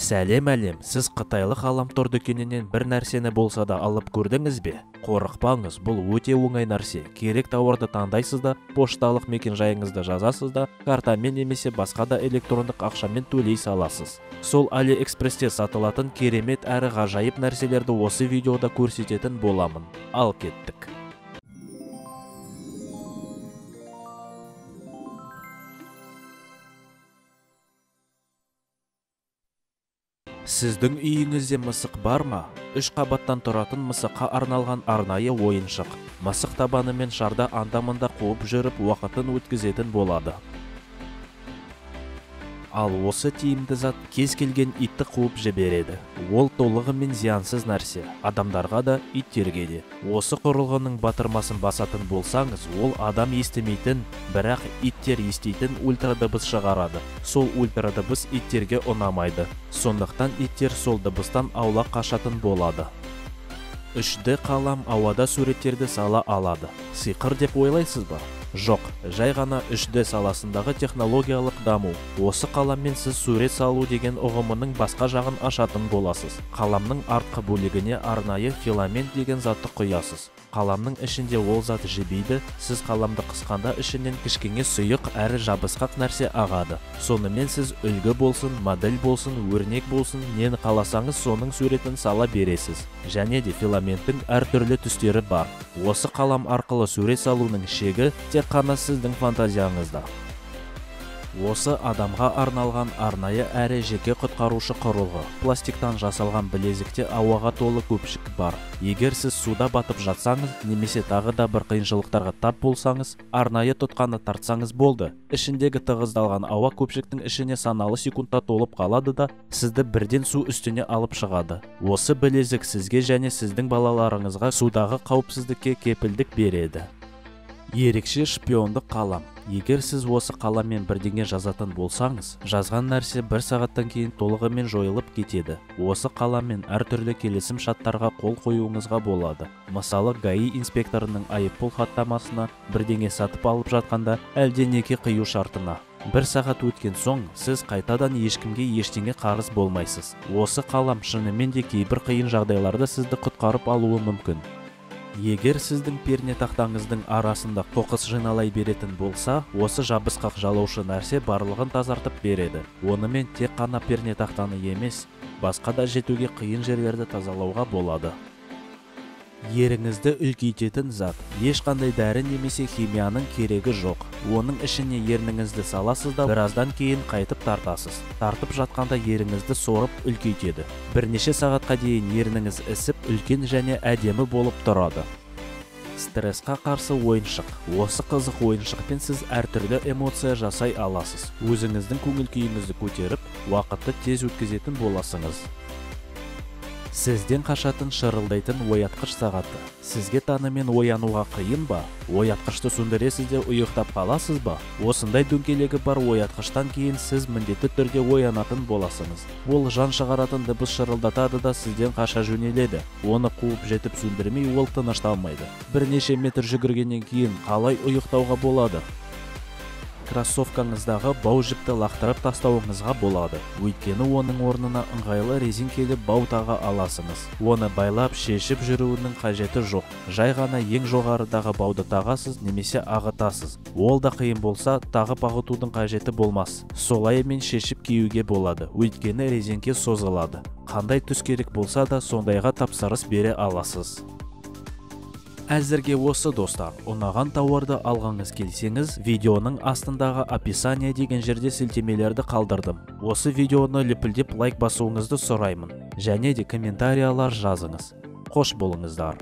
Сәлем әлем, сіз қытайлық ғаламтор дүкенінен бір нәрсені болса да алып көрдіңіз бе? Қорықпаңыз, бұл өте оңай нәрсе. Керек тауарды таңдайсыз да, пошталық мекен-жайыңызды жазасыз да, картамен немесе басқа да электрондық ақшамен төлей саласыз. Сол AliExpress'те сатылатын керемет әрі ғажайып нәрселерді осы видеода көрсететін боламын. Ал кеттік. Сіздің үйіңізде мысық бар ма? 3 қабаттан тұратын мысыққа арналған арнайы ойыншық. Мысық табанымен шарда анда-мында қуып жүріп уақытын өткізетін болады. Ал осы тиімді зат кез келген итті қуып жібереді. Ол толығымен зиянсыз нәрсе, адамдарға да, иттерге де. Осы құрылғының батырмасын басатын болсаңыз, ол адам естімейтін, бірақ иттер еститін ультрадыбыс шығарады. Сол ультрадыбыс иттерге ұнамайды. Сондықтан иттер сол дыбыстан аулақ қашатын болады. 3D қалам ауада суреттерді сала алады. Сиқыр деп ойлайсыз ба? Жоқ, жай ғана 3D саласындағы технологиялық даму. Осы қаламмен сіз сурет салу деген ұғымының басқа жағын ашатын боласыз. Қаламның артқы бөлігіне арнайы филамент деген затты құясыз. Қаламның ішінде ол зат жібиді, сіз қаламды қысқанда ішінен кішкене сұйық әрі жабысқақ нәрсе ағады. Сонымен сіз үлгі болсын, модель болсын, өрнек болсын, нені қаласаңыз соның суретін сала бересіз. Және де филаменттің әртүрлі түстері бар. Осы қалам арқылы сурет салуның шегі тек қана сіздің фантазияңызда. Осы адамға арналған арнайы әрі жеке құтқарушы құрылғы. Пластиктан жасалған білезікте ауаға толы көпшік бар. Егер сіз суда батып жатсаңыз, немесе тағы да бір қиыншылықтарға тап болсаңыз, арнайы тұтқаны тартсаңыз болды. Ішіндегі тығыздалған ауа көпшіктің ішіне саналы секундта толып қалады да, сізді бірден су үстіне алып шығады. Осы білезік сізге және сіздің балаларыңызға судағы қауіпсіздікке кепілдік береді. Ерекше шпиондық қалам. Егер сіз осы қаламмен бірдеңе жазатын болсаңыз, жазған нәрсе бір сағаттан кейін толығымен жойылып кетеді. Осы қаламмен әртүрлі келісім шарттарға қол қоюыңызға болады. Мысалы, ГАИ инспекторының айыппұл хаттамасына, бірдеңе сатып алып жатқанда әлде неке қию шартына. Бір сағат өткен соң, сіз қайтадан ешкімге ештеңе қарыз болмайсыз. Осы қалам шынымен де кейбір қиын жағдайларда сізді құтқарып алуы мүмкін. Егер сіздің пернетақтаңыздың арасында қоқыс жиналай беретін болса, осы жабысқақ жалаушы нәрсе барлығын тазартып береді. Онымен тек қана пернетақтаны емес, басқа да жетуге қиын жерлерді тазалауға болады. Еріңізді үлкейтетін зат. Ешқандай дәрі немесе химияның керегі жоқ. Оның ішіне ерніңізді саласыз да, біраздан кейін қайтып тартасыз. Тартып жатқанда еріңізді сорып үлкейтеді. Бірнеше сағатқа дейін ерніңіз ісіп, үлкен және әдемі болып тұрады. Стрессқа қарсы ойыншық. Осы қызық ойыншықпен сіз әртүрлі эмоция жасай аласыз. Өзіңіздің көңіл күйіңізді көтеріп, уақытты тез өткізетін боласыңыз. Сізден қашатын шырылдайтын оятқыш сағаты. Сізге таңымен оянуға қиын ба? Оятқышты сөндіресіз де ұйықтап қаласыз ба? Осындай дөңгелегі бар оятқыштан кейін сіз міндетті түрде оянатын боласыңыз. Ол жан шығаратын дыбыс шырылдатады да сізден қаша жөнеледі. Оны қуып жетіп сөндірмей ол тынышталмайды. Бірнеше метр жүгіргеннен кейін қалай ұйықтауға болады? Кроссовкаңыздағы бау жіпті лақтырып тастауыңызға болады. Өйткені оның орнына ыңғайлы резеңкелі бау таға аласыңыз. Оны байлап, шешіп жүруінің қажеті жоқ. Жай ғана ең жоғарыдағы бауды тағасыз немесе ағытасыз. Ол да қиын болса, тағып ағытудың қажеті болмас. Солайымен шешіп киюге болады. Өйткені резеңке созылады. Қандай түс керек болса да, сондайға тапсырыс бере аласыз. Әзірге осы достар, ұнаған тауарды алғыңыз келсеңіз, видеоның астындағы описание деген жерде сілтемелерді қалдырдым. Осы видеоны лүпілдеп лайк басуыңызды сұраймын. Және де комментариялар жазыңыз. Қош болыңыздар.